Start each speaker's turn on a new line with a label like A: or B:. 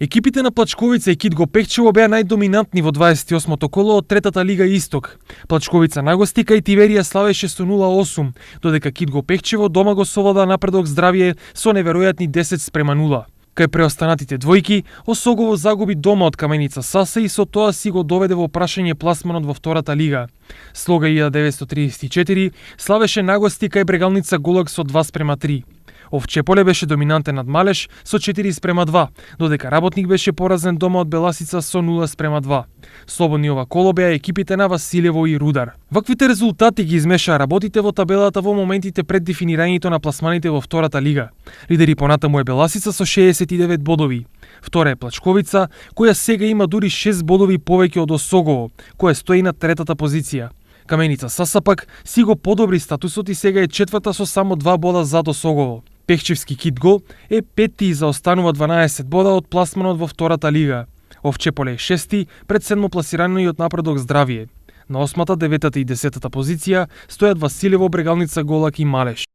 A: Екипите на Плачковица и Кит Пехчево беа најдоминантни во 28-то коло од третата лига Исток. Плачковица нагости кај Тиверија славеше со 0-8, додека Кит Пехчево дома го совлада напредок Здравје со неверојатни 10-0. Кај преостанатите двојки, Осогово загуби дома од Каменица Саса и со тоа си го доведе во прашање пласманот во втората лига. Слога 1934 славеше нагости кај Брегалница Голак со 2-3. Овчеполе беше доминантен над Малеш со 4-2, додека Работник беше поразен дома од Беласица со 0-2. Слободни ова коло беа екипите на Василево и Рудар. Ваквите резултати ги измешаа работите во табелата во моментите пред дефинирањето на пласманите во втората лига. Лидери понатаму е Беласица со 69 бодови. Втора е Плачковица, која сега има дури 6 бодови повеќе од Осогово, која стои на третата позиција. Каменица Саса пак си го подобри статусот и сега е четврта со само 2 бода зад Осогово. Пехчевски Китго е петти и заостанува 12 бода од пласманот во втората лига. Овчеполе е шести пред седмопласираниот напредок Здравје. На 8-та, 9-та и 10-та позиција стојат Василево, Брегалница Голак и Малеш.